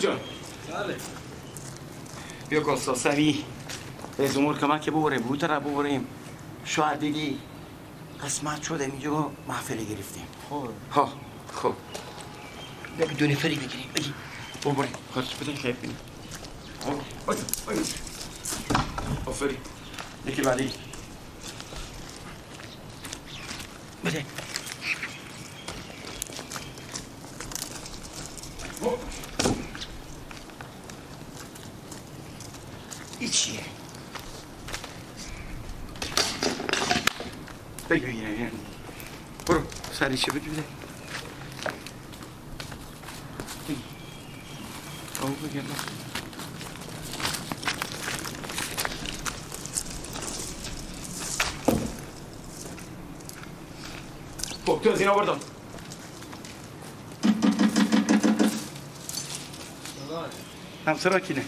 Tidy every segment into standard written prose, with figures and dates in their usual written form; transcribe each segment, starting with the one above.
جان. بله. بیا کاستا سوی. رئیس جمهور کمک ببریم، بوتر را ببریم. شاید دیدی قسمت شده اینجا محفل گرفتیم. خب. ها خب. بیا دو نفری بگیریم. بگی. ببریم. خرج بدین خیلی بینیم. آفرین. یکی بعدی. بده. این چیه؟ بگی بگیرم. برو سریع چه بگی بده. بگی. آه بگی. خب تو از اینا بردار. همسرا کینه؟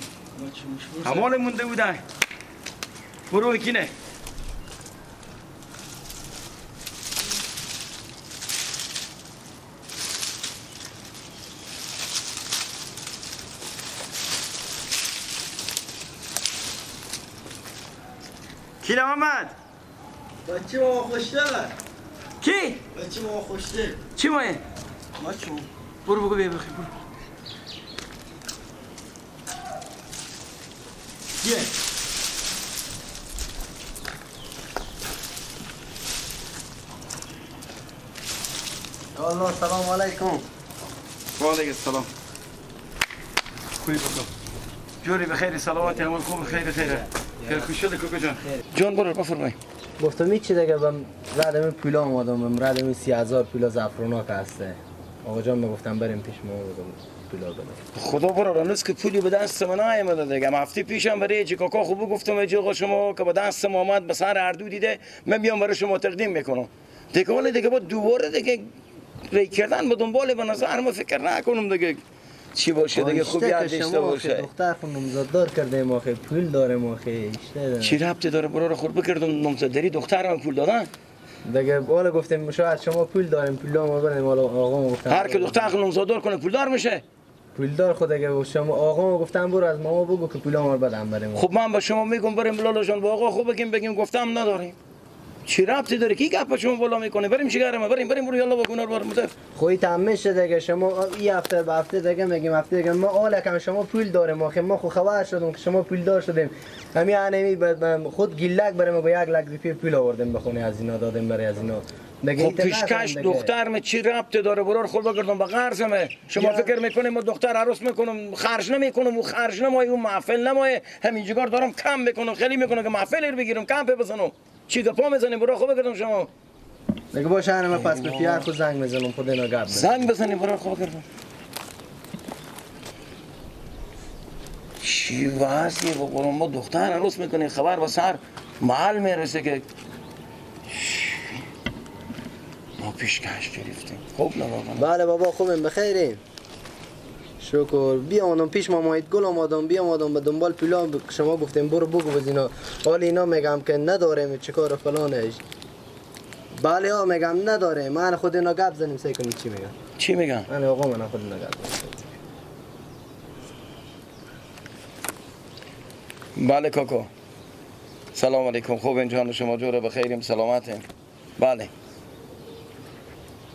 همان مونده بودن. برو کینه. کینه محمد؟ بچه ما خوشته. کی؟ بچه ما خوشته. چی مایه؟ ما چون. برو بگو بیا بخیر برو. کیه؟ الله سلام علیکم. و علیکم السلام. خوبی بکن. جوری بخیر سلامتی همون خوب خیر خیره. خیر خوش شده کوکو جان. جان برو بفرمای. گفتم هیچ دیگه بم ردم پولا اومدم ردم 30,000 پولا زعفرونا که هسته. آقا جان میگفتم بریم پیش ما بودم پولا بدم. خدا برو هنوز که پولی به دست من نیامده دیگه. هفته پیشم برای چی کاکا خوب گفتم ای آقا شما که به دست ما آمد به سر اردو دیده من بیام برای شما تقدیم میکنم. دیگه ولی دیگه با دوباره دیگه ری کردن به دنبال به نظر ما فکر نکنم دیگه چی باشه دیگه. خوب یاد داشته باشه. دختر خون نامزددار کرده ما خیلی پول داره ما خیلی چی ربطی داره برو رو خور بکردم نامزدداری دخترم پول دادن دیگه. حالا گفتیم شاید شما پول داریم پول ما بریم. حالا آقا گفتم هر که دختر خون نامزددار کنه پولدار میشه. پولدار خود دیگه شما آقا گفتم برو از ماما بگو که پول ما بدم بریم. خب من با شما میگم بریم لالا جان با آقا خوب بگیم گفتم نداریم. چی ربطی داره؟ کی گپ شما بالا میکنه؟ بریم شگرم بریم بریم برو یالا با گونار بار مده. خوی تمام شده دیگه. شما این هفته به هفته دیگه میگیم هفته دیگه ما آلکم شما پول داره ما خب ما خو خبر شدیم که شما پول دار شدیم. همین انمی خود گیلک بریم با 1 لک روپیه پول آوردیم به خونه از اینا دادیم برای از اینا. خب پیشکش دختر چی ربطی داره؟ برو خود بگردم با قرضمه. شما فکر میکنیم ما دختر عروس میکنم خرج نمیکنم و خرج نمایه و محفل نمایه همینجوری دارم کم میکنم خیلی میکنم که محفل رو بگیرم کم بزنم. چی گپا میزنیم برو خوب بگردم شما دیگه باشه. من پس به پیار خود زنگ میزنم خود اینا گپ زنگ بزنیم برو خوب بگردم. چی وضعیه بابا؟ ما دختر عروس میکنیم خبر با سر محل میرسه که ما پیشکش گرفتیم. خوب نه واقعا؟ بله بابا خوبیم بخیریم شکر. بیا پیش مامایت گل آمدم بیا آمدم به دنبال پولا شما گفتیم برو بگو بز اینا. حال اینا میگم که نداریم چیکار فلانش. بله ها میگم نداریم. من خود اینا گپ زنیم سعی کنیم چی میگم. چی میگم؟ من آقا من خود اینا گپ زنیم. بله کاکا سلام علیکم. خوب جان شما جوره بخیریم سلامتیم. بله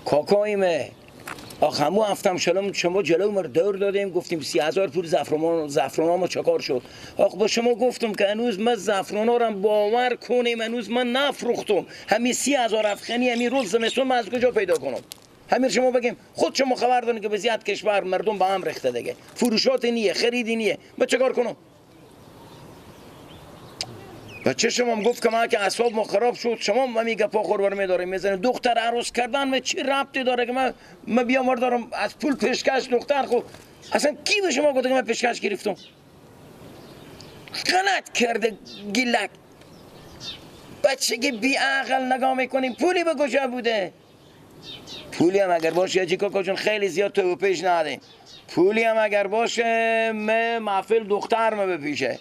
کاکاییمه آخ همو هفتم شلم شما جلو مر دور دادیم گفتیم 30,000 پول زعفران ما چکار شد. آخ با شما گفتم که هنوز من زعفران رو باور کنیم هنوز من نفروختم. همین 30,000 افغانی همین روز زمستون من از کجا پیدا کنم؟ همین شما بگیم خود شما خبر دارین که به زیاد کشور مردم به هم ریخته دیگه فروشات نیه خریدی نیه من چکار کنم؟ بچه شما هم گفت که من که اعصاب ما خراب شد شما هم میگه پا خور میداریم میزنه. دختر عروس کردن من چی ربطی داره که من بیام دارم از پول پیشکش دختر. خب اصلا کی به شما گفت که من پیشکش گرفتم؟ غلط کرده گیلک بچه که بی عقل نگاه میکنیم. پولی به کجا بوده؟ پولی هم اگر باشه چی کاکا جون خیلی زیاد تو پیش ندیم. پولی هم اگر باشه من محفل دختر ما بپیشه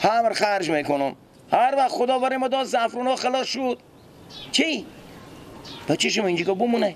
هم خرج میکنم. هر وقت خدا برای ما داد زعفرون ها خلاص شد. چی؟ بچه شما اینجا بمونه.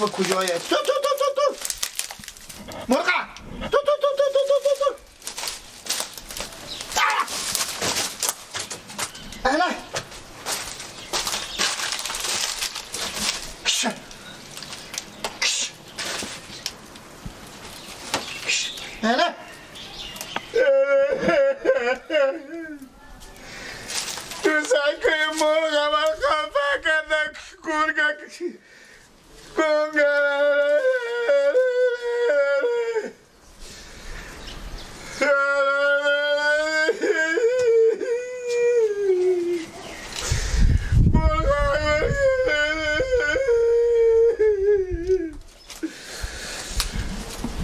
مرغ کجایه؟ تو تو تو تو تو مرغ تو تو تو تو تو تو تو اهلا کش کش کش اهلا تو سایکوی مرغ من خفه کرده گرگ گنگ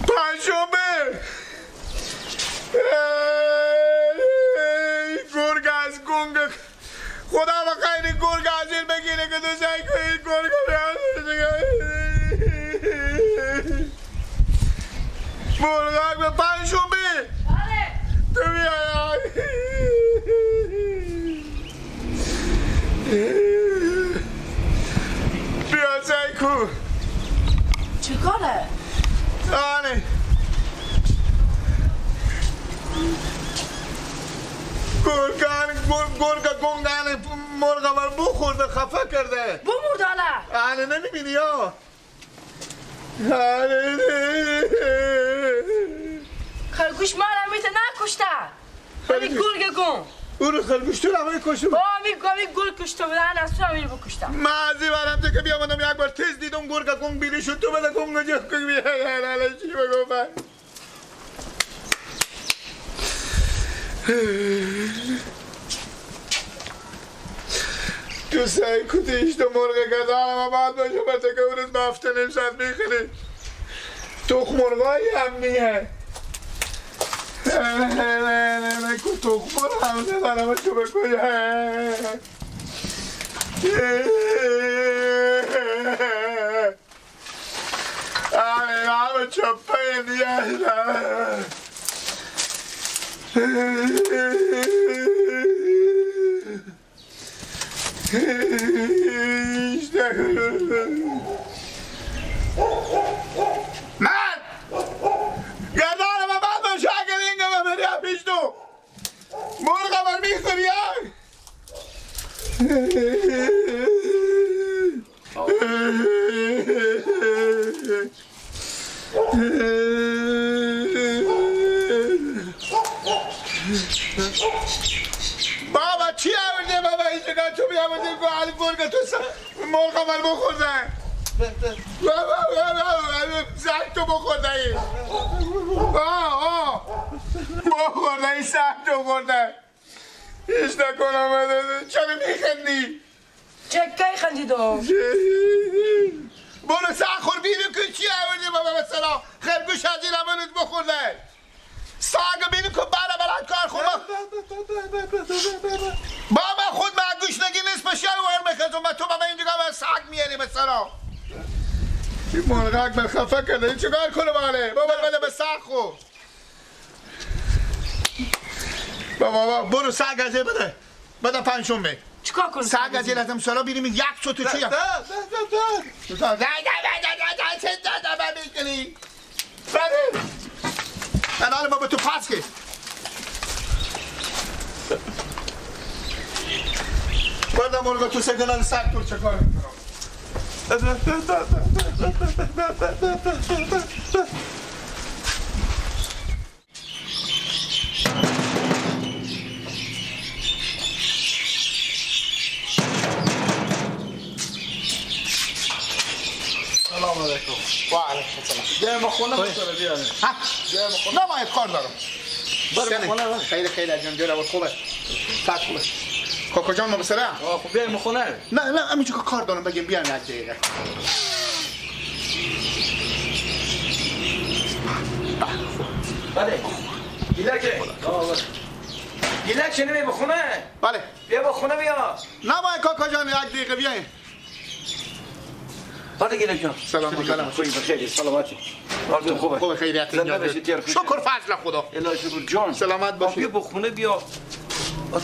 پنجشنبه گرگ از گنگ خدا و خیلی گرگ از این بگیره که تو سعی کنی گرگ مرغک به پنجشنبه تو بیای بیا سعی کن. چه کاره؟ آره گرگان گرگ گنگان مرغ من بخورده خفه کرده بمرد حالا. آره نمیبینی ها. خرگوش مارم میته نکشته. همین گرگ گم او رو خرگوش تو رو همه کشته بود. همین گرگ کشته بود. از تو همین بکشته. من از این برم تو که بیامدم یک بار تز دیدم گرگ گنگ بیری شد تو بده گنگ جه گنگ بیری چی بگم. تو سعی کتیش تو مرغ گزارم و بعد باشه بچه که اون روز بفته نیم ساعت میخوری تخم مرغایی هم میه تخم مرغ هم ندارم تو بکن. آره همه چپه دیگه. من گردان من بعد من شاکر اینگه من بری پیش تو مرغ من میخوری. بابا چی آورده بابا اینجا تو بیاورده که علی گرگ تو مرغ من بخورده بابا سگ تو بخورده ای بخورده ای سگ تو خورده هیچ نکنم. چرا میخندی؟ چکه خندیدم. برو سگ خور بیرون که چی آورده بابا مثلا خرگوش از این امانت بخورده ساگ بینو که برا برا کار خود بابا خود من گوش نگی نیست به شلوار بخزم و تو بابا اینجا من ساگ میاری مثلا این مرغک من خفه کرده این چیکار کنه باله بابا بده به ساگ خو بابا برو ساگ از بده بده پنجشنبه چیکار کنم ساگ از ازم سالا بیریم یک سو تو چی ده ده ده ده ده ده ده میکنی بده من بابا تو پاس که بردم مرغ تو سگنان سگ تو چه کار میکنم. سلام علیکم. و علیکم السلام. بیایم خونه بسره بیایم. ها نه ما کار دارم. برم خونه. خیلی خیلی جان جان خوبه. ساعت خوبه. کاکا جان ما بسره. خب بیایم خونه. نه نه همینجا کار دارم بگیم بیایم یک دقیقه. بله. گیلک. گیلک چه نمی بخونه؟ بله. بیا بخونه بیا. نه ما کاکا جان یک دقیقه بیایم. بله گیلک جان. سلام سلام. خوبی بخیر سلامتی. حالتون خوبه؟ خوبه خیریت. شکر فضل خدا. الهی شکر جان. سلامت باشی. بیا بخونه بیا.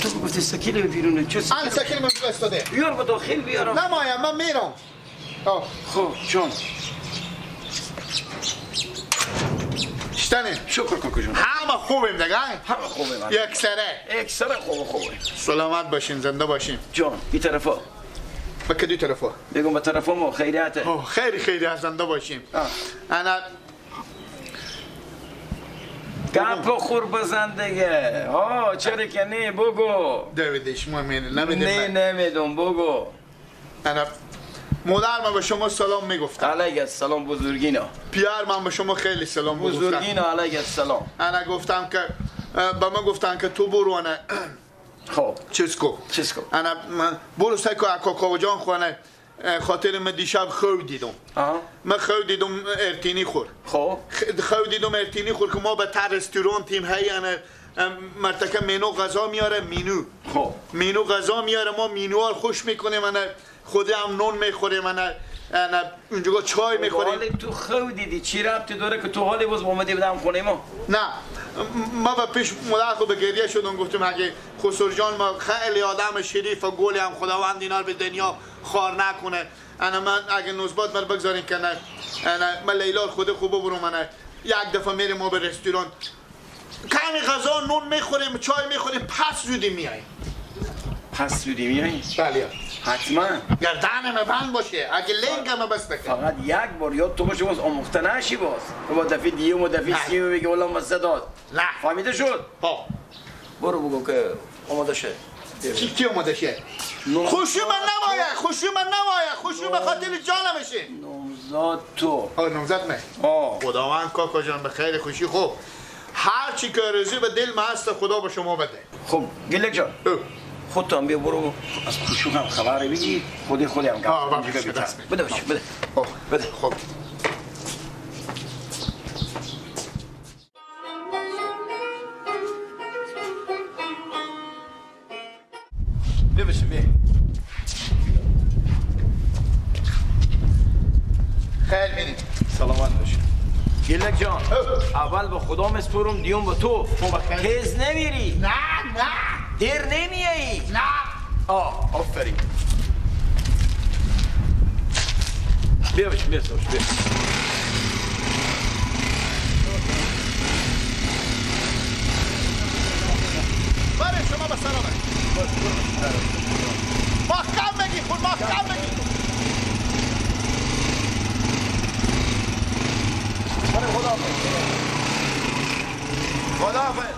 تو گفتی سکیل بیرونه چه سکیل؟ سکیل من استاده. بیار با داخل بیارم. نه مایم من میرم. خب جان. شتنه شکر کاکو جون. همه خوبیم دیگه. همه خوبیم. یک سره. یک سره خوبه. سلامت باشین، زنده باشین. جان، این طرفا. به کدی طرفا؟ بگم به طرفا ما خیریته. اوه خیلی خیلی زنده باشیم. انا گپ خور بزن دیگه. ها چرا که نه بگو. دویدش شما نمیدونم. نه نمیدونم بگو. انا مادر من به شما سلام میگفتم. علیک السلام بزرگینا. پیار من به شما خیلی سلام گفتم. بزرگینا علیک السلام. انا گفتم که به من گفتن که تو برو انا خب چیز کو انا برو سکو کاکا جان خونه خاطر من دیشب خوب دیدم. من خوب دیدم ارتینی خور. خب خوب دیدم ارتینی خور که ما به تر رستوران تیم هی انا مرتکه مینو غذا میاره مینو. خب مینو غذا میاره ما مینوار خوش میکنیم انا خودی هم نون میخوریم انا اونجا چای میخوریم. حالی تو خو دیدی چی ربطی داره که تو حالی باز اومدی بدم خونه ما؟ نه ما با پیش مادر خود به گریه شدم گفتم اگه خسرو جان ما خیلی آدم شریف و گلی هم خداوند اینا رو به دنیا خار نکنه. انا من اگه نوزبات من بگذارین که نه انا من لیلا خود خوب ببرم انا یک دفعه میریم ما به رستوران کمی غذا نون میخوریم چای میخوریم پس زودی میاییم. پس زودی میاییم؟ بله حتما. گردن من بند باشه اگه لنگ من بس بکن. فقط یک بار یاد تو باشه باز آموخته نشی باز. تو با دفعه دیوم و دفعه سیوم بگی والله ما صداد. نه فهمیده شد؟ ها برو بگو که آماده شه. کی آماده شه؟ خوشی من نمایه خوشی من نمایه خوشی به خاطر جانم شه. نامزد تو. آه نامزد من. خداوند کاکا جان به خیر خوشی خوب. هر چی که آرزوی به دل من هست خدا به شما بده. خب گلک جان. خودت هم بیا برو از خوشو هم خبر بگیر خودی هم گفت بده باشه بده بده. خب بیا بشه بیا. خیر بینیم. سلامت باشی گلک جان. اول به خدا مسپرم دیوم به تو. تیز نمیری. نه نه دیر نمیایی. نه آه آفرین. بیا بشین بیا سوش بیا. بله شما به سلامت. محکم بگی خود محکم بگی. بله خداحافظ. خداحافظ.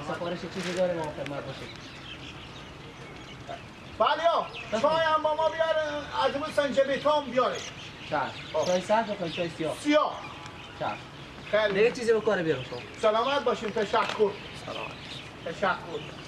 سفارش چیزی داره ما خدمت باشیم. بله چای هم با ما بیاره از اون سنجبیتا هم بیاره. چشم. چای سرد و چای سیاه؟ سیاه. چشم. خیلی دیگه چیزی به کار بیارم شما. سلامت باشیم. تشکر. سلامت. تشکر.